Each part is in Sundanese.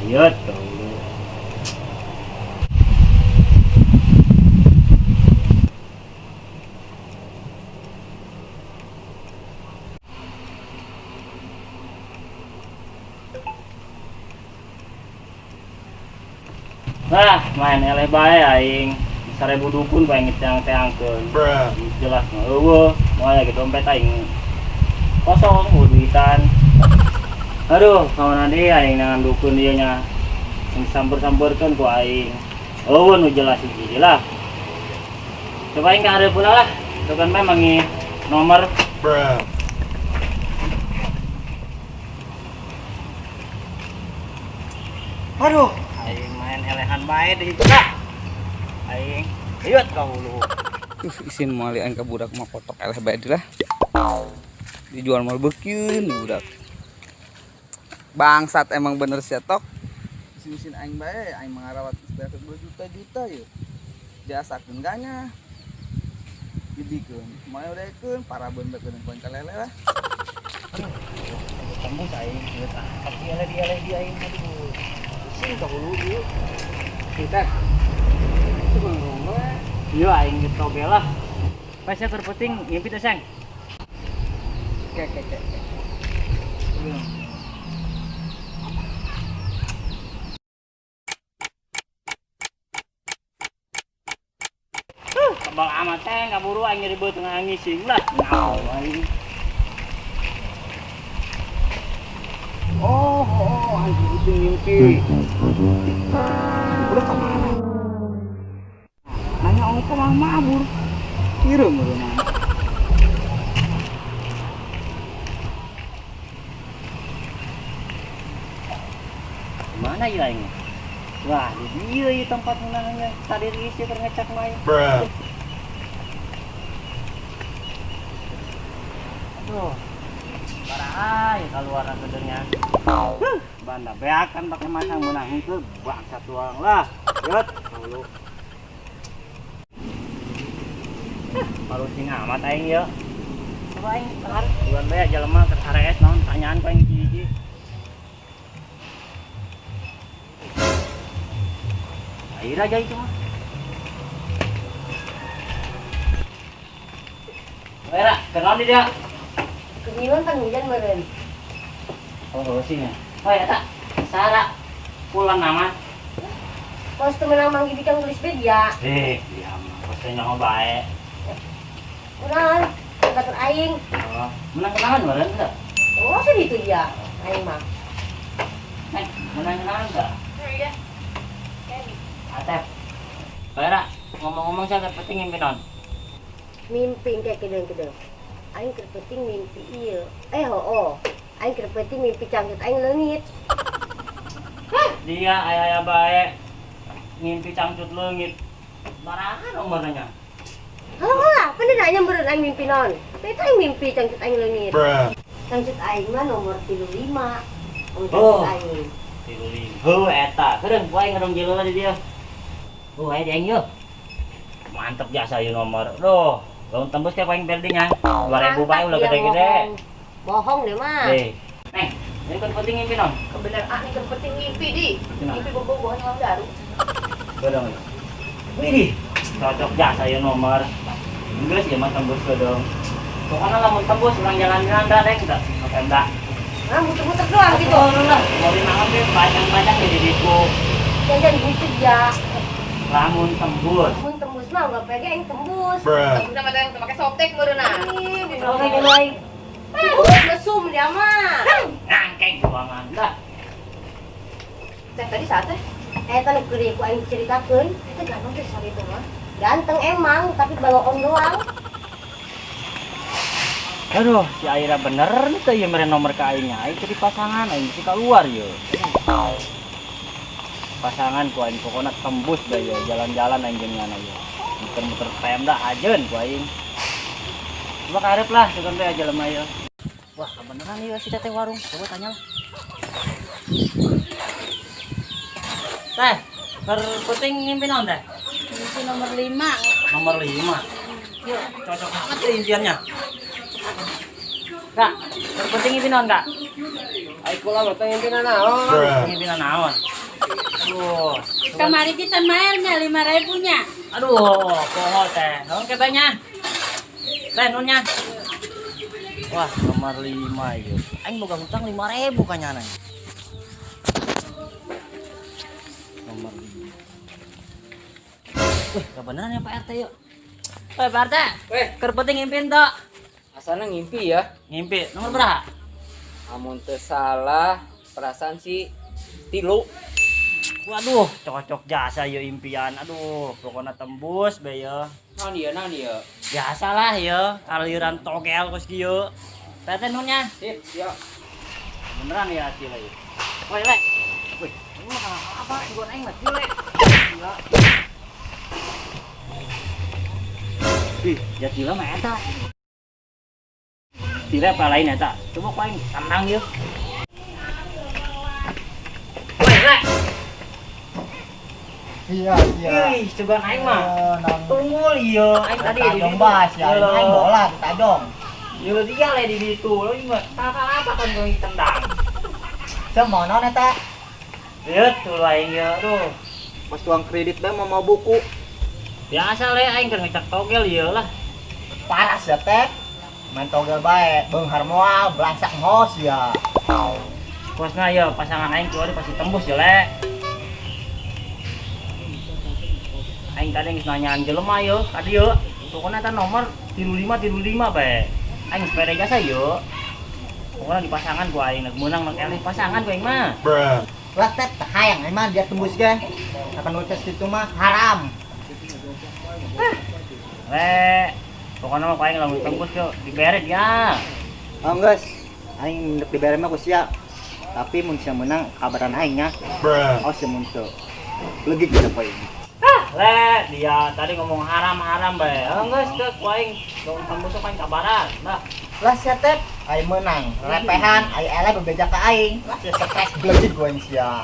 Iya tuh. Lah, main eleh bae aing. 1000 dukun bae ngiteang-teangkeun. Jelas mah eueuh, moal lagi dompet aing kosong duitan. Aduh, kawan deui aing dengan dukun ieu nya. Sing samper-samperkeun ku aing. Eueuh nu jelas hiji lah. Coba aing ka hareupeun lah. Tuh kan bae mangi nomor. Aduh, aing main elehan bae deui lah. Aing liut ka hulu. Isin moal aing ka budak mah kotok eleh bae lah. Dijual mal beukieun budak. Bangsat emang bener sia tok. Isin-isin aing bae, aing mangarawat geus beak berjuta-juta ye. Diasakeun ganya. Dibikeun, moal udaekeun parabeun bekeun poin lele lah. Tembus aing liut ah. Tapi eleh di eleh di aing aduh. Pusing ka hulu ieu. Kita itu ngomong bae. Iya aing gitu oge lah. Pas keur penting ngimpi teh Seng. Ke ke ke. Ke. Tebal amat teh kaburu aing nyeri beuteung ngising lah. Nyaho aing. Oh, oh, anjing itu mimpi. Udah kemana? Nanya ongko mah mabur. Kirim udah mah. Mana ya aing? Wah, di dieu ieu tempat menangnya. Tadi geus keur ngecek mah aing. Aduh. Parah ya keluar gedenya. Banda beakan pakai masang menang itu bangsat doang lah. Yot, dulu. Baru sing amat aing ya. Coba aing kelar bulan bae jelema keur harees naon tanyaan ku aing hiji-hiji. Air aja itu mah. Era, kenal di dia. Kemilan kan hujan meren. Oh, sih ya. Oh ya tak, Sara pulang nama. Pas temen mang gidi kang gelis ya. Eh, dia mah pasti nyaho bae. Kunaon? Batur aing. Oh, menang kenalan meureun teu? Oh, sedih itu dia. Aing mah. Neng, menang kenalan teu? Iya. Atep. Era, ngomong-ngomong saya penting mimpi non. Mimpi kayak kedeng-kedeng. Aing keur penting mimpi ieu. Eh, hoo. Aing keur penting mimpi cangcut aing leungit. Dia aya-aya bae ngimpi cangcut leungit. Barahan umurnya. Halo lah, bener nanya meureun aing mimpi non. Tapi itu aing mimpi cangcut aing leungit. Cangcut aing mah nomor 35. Nomor Oh. cangcut aing. 35. Heuh eta, keureun ku aing ngerong jelema di dia. Oh, aya di aing yeuh. Mantep jasa ieu nomor. Duh, lamun tembus kayak aing berding nya. 2000 bae ulah Mantap dia gede-gede. bohong. Bohong deh mah. Eh. Neng, ini kan penting mimpi non. Kebenaran ah, ini keur penting mimpi di. Kenapa? Mimpi bobogohan sama daru. Bedong. Widih, cocok jasa ieu nomor. Geus ieu mah tembus dong. Pokoknya lamun tembus urang jalan-jalan dah deng teu. Oke, enggak. Nah, muter-muter doang gitu. Lah, mau dimakan deh panjang-panjang di diriku. Jangan butuh ya. Lamun tembus. Mun tembus mah enggak pede aing tembus. Tembus sama yang pakai softtek meureun ah. Ih, bisa Oke, gitu aing. Mesum dia mah. Ngangkeng ruangan dah. Teh tadi saat teh. Eta nu keur ku aing ceritakeun. Itu ganteng teh saat itu mah. Ganteng emang, tapi baloon doang. Aduh, si Aira bener nih teh ieu mere nomor ka aingnya. Aing jadi pasangan, aing mesti keluar ye. Pasangan ku aing pokoknya tembus dah ye, jalan-jalan aing jeung ngana ye. Muter-muter pemda ajeun ku aing. Coba karep lah, sugan teh aja lemah ye. Wah, kebeneran ieu si teteh warung. Coba tanya lah. Teh, keur penting ngimpi naon teh? Mimpi nomor 5. Nomor 5. Yuk, cocok banget tuh impiannya. Kak, keur penting ngimpi naon, Kak? Ai kula mah teh ngimpina naon? Ngimpina naon? Aduh. Kamari kita mayarnya 5.000 nya. Aduh, poho teh. Naon katanya? Teh nunnya. Wah, nomor 5 ieu. Aing boga hutang 5.000 kanyana. Nomor 5. Wih, kebenaran ya Pak RT yuk. Woi Pak RT, keur penting ngimpin tok. Asalnya ngimpi ya. Ngimpi, nomor berapa? Amun teu salah, perasaan si 3. Waduh, cocok jasa yo impian. Aduh, pokoknya tembus be yo. Naon ieu, naon ieu? Biasalah yo, aliran togel kos kieu. Teh nunnya. Sip, siap. Beneran ya hasil lagi. Woi, Le. Woi, ini mah apa? Gua aing mah le. Gila. Ih, ya gila mah eta. Tile apa lain eta? Coba ku aing tandang yeuh. Woi, Le. Iya, iya. Ih, coba aing mah. Tunggul ieu, aing tadi di Tajong bas ya, aing bola tajong. Ieu dia le di ditu. Lo mah tak apa kan gua tendang. Semua naon eta? Lihat tuh aing ieu, aduh. Pas tuang kredit bae mau buku. Biasa le aing keur ngecek togel ieu lah. Paras ya teh. Main togel bae, beunghar moal, belangsak ngos ya. Kosna ieu pasangan aing keluar pasti tembus ya le. Aing tadi geus nanyaan jelema ieu, tadi ieu. Pokona eta nomor 35 35 bae. Aing sepeda jasa ieu. Pokona di pasangan ku aing meunang mah eleh pasangan ku aing mah. Lah teh hayang aing mah dia tembus ge. Akan nulis kitu mah haram. Le, pokoknya mah aing lamun tembus yo dibere dia. Oh geus, aing ndek dibere mah ku sia. Tapi mun sia meunang kabaran aing nya. Oh sia mun teu. Legik kita poe. Le, dia tadi ngomong haram-haram bae. Oh geus geus ku aing lamun tembus ku aing kabaran. Nah, Lah sia teh aing meunang, repehan, aing eleh bebeja ka aing. Lah sia stres blegik ku aing sia.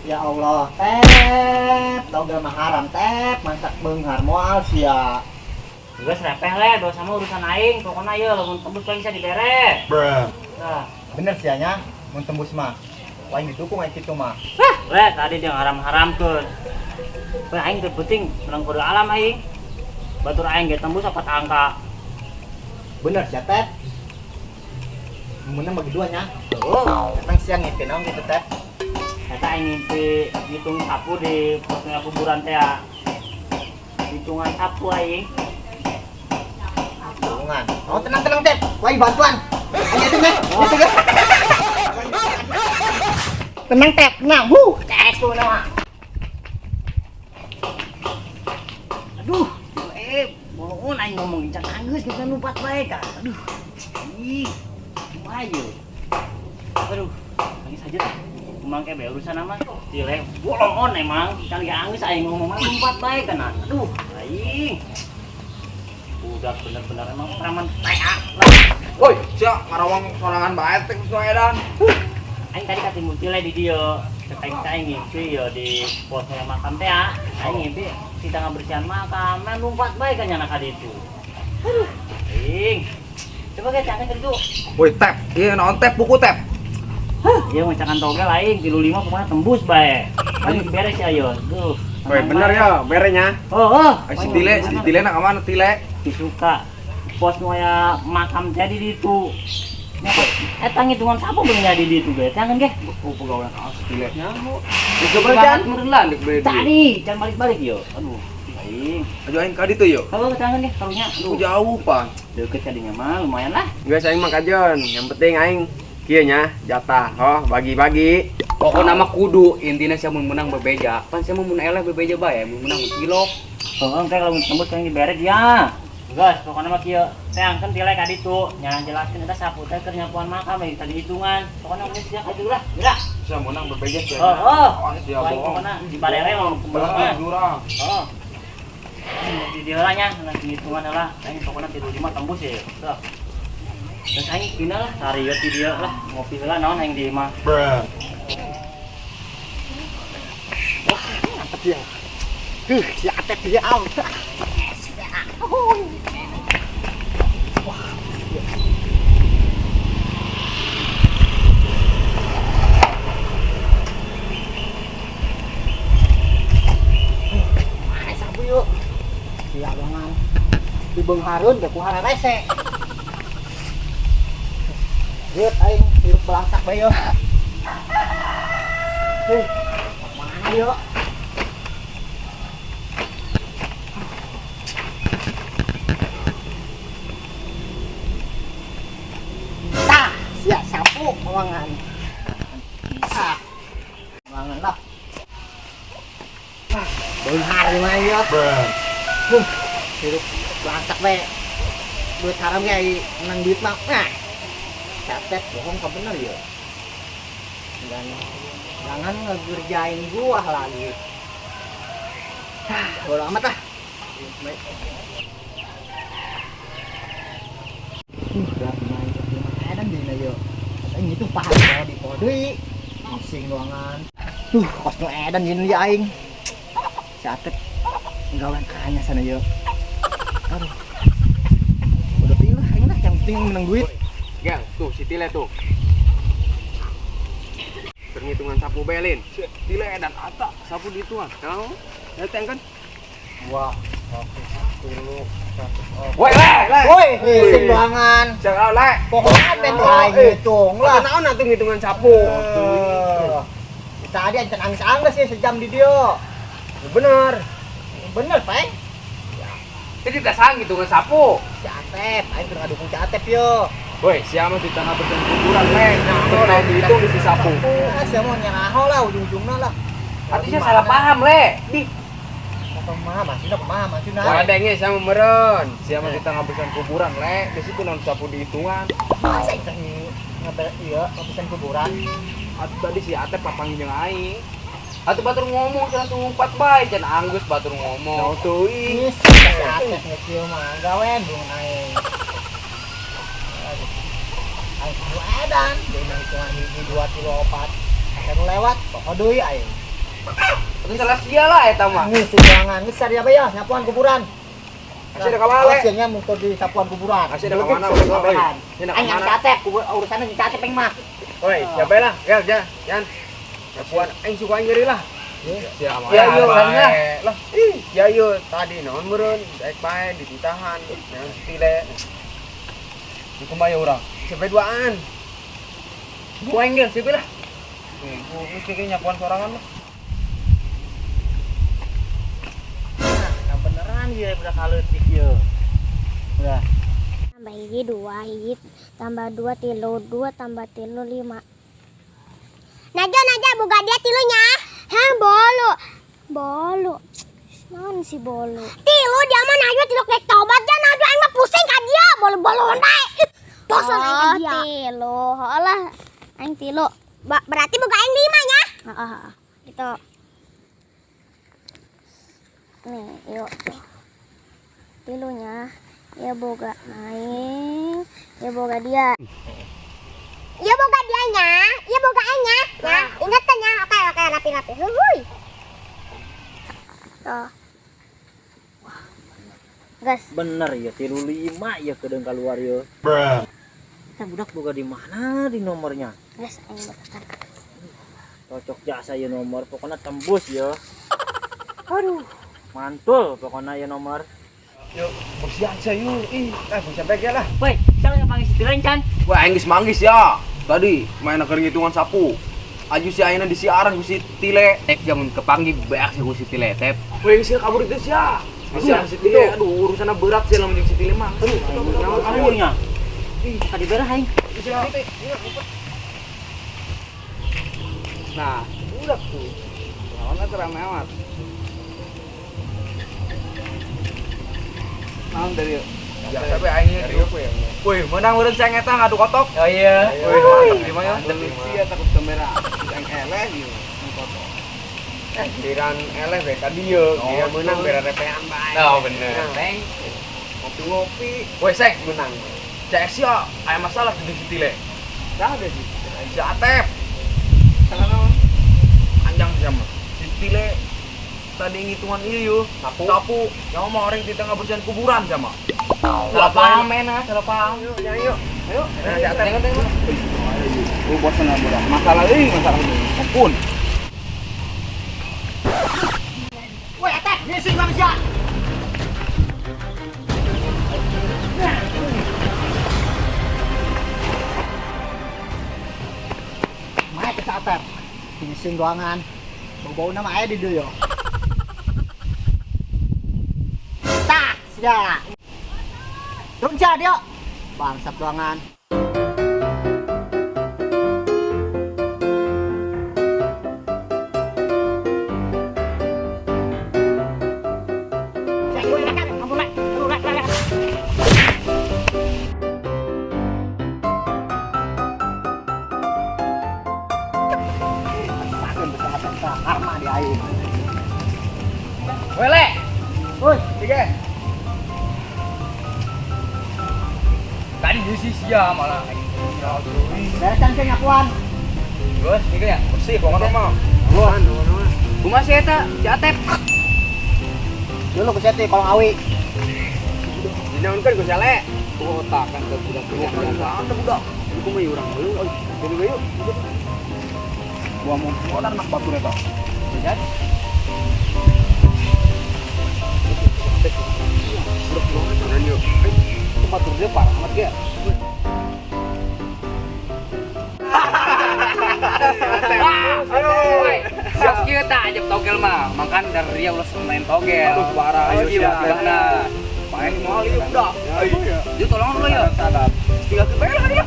Ya Allah, tep, togel mah haram tep, masak beunghar moal sia. Geus repeh le, dosa mah urusan aing. Pokona ieu lamun tembus ku aing bisa dibere. Nah, Bener sia nya, mun tembus mah. Aing didukung aing kitu mah. Le, tadi dia ngaram-haramkeun. We aing teu penting menang kode alam aing. Batur aing ge tembus apa angka. Bener sia tep. Menang bagi dua nya. Oh, Emang sia ngimpi naon gitu tep? eta aing ngimpi ngitung sapu di posnya kuburan teh. Hitungan sapu aing. Tulungan. Oh tenang-tenang tep, wah bantuan. Ayo itu guys, itu guys. Tenang tep, tenang. Huh, tes tuh nama. Aduh, bolongan aing ngomong can anggeus geus lumpat bae ka. Aduh. Ih, kumaha ieu? Aduh, nangis aja tah. Kumang ke bae urusan mah. Tile bolongan emang, can ge anggeus aing ngomong mah lumpat bae kana. Aduh, aing. Udah bener-bener emang preman tea lah. Woi, sia ngarawang sorangan bae teh geus edan. Aing tadi katimun tile di dieu. Aing teh ngimpi yo di posnya makam teh. Aing ngimpi kita ngabersihan makam, main lompat bae kan nyana ka ditu. Aduh, aing. Coba ge cakan ka ditu. Woi, tep. Ieu naon tep buku tep. Hah, ieu mah cakan togel aing 35 pokoknya tembus bae. Paling beres ya yo. Duh. Woi, bener ya, berenya. Oh, oh. Ai si tile na ka mana tile? Disuka. Pos nu aya makam teh di ditu. Eta ngitungan sapu beung di ditu ge. Tangan ge. Oh, pegawai kaos tile. Nyaho. Geus balik meureun lah deuk bere. Tadi jangan balik-balik yo. Aduh, aing. Ayo aing ka ditu yo. Kalau ke tangan ge karunya. Aduh, jauh pan. Deket kadinya mah lumayan lah. Geus aing mah kajon, yang penting aing kieu nya jatah, oh bagi-bagi. Pokokna mah kudu intina sia mun menang bebeja. Pan sia mun eleh bebeja bae, mun menang cilok. Heeh, teh lamun tembus kan dibere dia. Geus, pokokna mah kieu. Teangkeun tile ka ditu, nya jelaskeun eta sapu teh keur nyapuan makam lagi tadi hitungan. Pokokna geus sia ka ditu lah. Geura. Sia menang bebeja sia. Heeh. Sia bohong. Pokokna dibarere lamun tembus mah. Jurang. Heeh. Di dieu lah nya, hitungan lah. Aing pokokna 35 tembus ya. Tuh. Terus aing pindah lah, cari di dieu lah, ngopi heula naon aing di imah. Wah, mantep ya. Si Atep dia am. Wah, Dibeunghareun ge ku hararese. Lihat aing hirup belangsak bae yo. Heh, mana yo? Tah, sia sapu mawangan. Ah. Mawangan lah. Ah, beunghar di mana yo? Huh, hirup belangsak bae. Duit haram ge menang duit mah. Nah. Catet bohong apa bener ya? Jangan ngegerjain gua lagi. Ah, bodo amat lah. Udah main edan dina yo. Aing itu paham di deui. Pusing doangan. Duh, kos nu edan dina ieu aing. Catet gawean kanya sana yo. Aduh. Bodo teuing lah aing lah, yang penting menang duit. Gel, tuh si Tile tuh. Perhitungan sapu belin. Tile edan ata sapu dituan. Kau datang kan? Wah, 110, 100. Woi, le. Woi, sing doangan. Jangan le. Pokoknya ben aing ngitung lah. Naon atuh ngitungan sapu. Tadi aing angis-angis ya sejam di dia. Bener. Bener, Pak. Jadi tidak sang ngitungan sapu. Si Atep, aing kudu ngadukung si Atep yo. Woi, siapa di tanah berdan kuburan, le. Nah, kalau dihitung di si sapu. Ah, siapa mau nyeraho lah ujung-ujungnya lah. Artinya salah paham, le. Di. Kumaha maksudna kumaha maksudna? Wah, denge sama meureun. Siapa di tanah berdan kuburan, le. Di situ non sapu dihitungan. Masa itu ngabel ieu ngabisan kuburan. Atuh tadi si Atep papanggih jeung aing. Atuh batur ngomong cenah sumpat bae, can anggeus batur ngomong. Nah, teuing. Si Atep ngekieu mah gawean bung aing. Aing kudu edan, dina hitungan hiji 2 3 4. Anu lewat, pokok deui aing. Atuh salah sia lah eta mah. Geus hitungan geus saria bae ya, nyapuan kuburan. Asih ada ka mana, le? Sia muter di sapuan kuburan. Asih ada ka mana, oi? Aing yang Atep, urusanna jeung Atep aing mah. Oi, siapa lah? Gel, Jan. Nyapuan aing suka aing nyeri lah. Ya, ya yo lah. Ih, ya yo tadi naon meureun, daek bae dititahan, naon tile. Kumaha urang? Sampai duaan. Gua enggel sih lah. Gua mesti nyapuan sorangan lah. Nah, beneran ieu budak haleutik ieu. Udah. Tambah hiji 2 hiji tambah 2 3 2 tambah 3 5. Najwa, Najwa boga dia tilunya. Hah, bolu. Bolu. Naon si bolu? Tilu dia mah Najwa tilu rek tobat ja Najwa aing mah pusing ka dia, bolu-boluan bae. Bosan aing ka dia. Tilu, heuh lah. Aing tilu. Berarti boga aing 5 nya. Heeh, heeh. Gitu. Nih, yuk. Tilunya. Ya boga aing, ya boga dia. Ya boga dianya, ya boga aingnya. Ya, ingat kan ya. Oke, oke, rapi-rapi. Huhuy. Tuh. Gas. Bener ya, tilu 5 ya kedeung keluar ya. Kita budak boga di mana di nomornya? Gas aing boga. Cocok jasa ya nomor, pokoknya tembus ya. Aduh, mantul pokoknya ya nomor. Yuk, bersihan aja yuk. Ih, bisa baik ya lah. Woi, siapa yang panggil si Tilen, Chan? Wah, aing geus manggis ya. Tadi main keur ngitungan sapu. Aju si ayeuna disiaran ku si Tile. Tep jamun kepanggih beak si ku si Tile, Tep. Woi, geus kabur itu sia. Disiaran si Tile. Aduh, urusanna berat sih lamun jeung si Tile mah. Aduh, aduh. Ih, tadi berah aing. Nah, udah tuh. Lawanna teh rame amat. Naon dari biasa we aing ieu. Woi, menang meureun saya eta ngadu kotok. Oh iya. Woi, mantap di mana? Sia takut kamera. Aing eleh ieu kotok. Giliran eleh we ka dieu, giliran menang bere repean bae. Oh bener. Teng. Ngopi-ngopi. Woi, Seng menang. Cek sia, aya masalah di si Tile. Saha sih? Si Atep. Salah naon? Anjang sia mah. Si Tile tadi ngitungan ieu yo, sapu. Sapu. Yang mau orang di tengah bersihan kuburan sama. Salah paham mena, salah paham. Yuk, yuk. Ayo. Nah, si Atep. Tengok. Gua bosan lah budak. Masalah euy, masalah ini. Ampun. Woi, Atep, ngising manusia. Atep. Finishing ruangan. Bau-bau nama aya di dieu yo. Tah, sia. Turun sia dia. Bangsat ruangan. Karma di aing. Wele. Woi, Tiga. Tadi di sia malah aing. Beresan sih ngakuan. Terus tiga ya. Bersih pokoknya mah. Kumaha sih eta? Si Atep. Dulu ke seti kolong awi. Dinaunkeun ku si Ale. Otakan ke budak-budak. Ada budak. Ieu kumaha ieu urang geuleuh euy. Jadi yuk. Gua mau modal nak batur eta. Budak yuk. Tempat dia parah amat ge. Aduh. Siap kieu tah ajab togel mah. Makan dari dia ulah main togel. Aduh, parah. Ayo Ayo, siap siap. nah. Paling mahal ieu budak. Yuk tolongan lu ya. Tinggal ke bayar dia.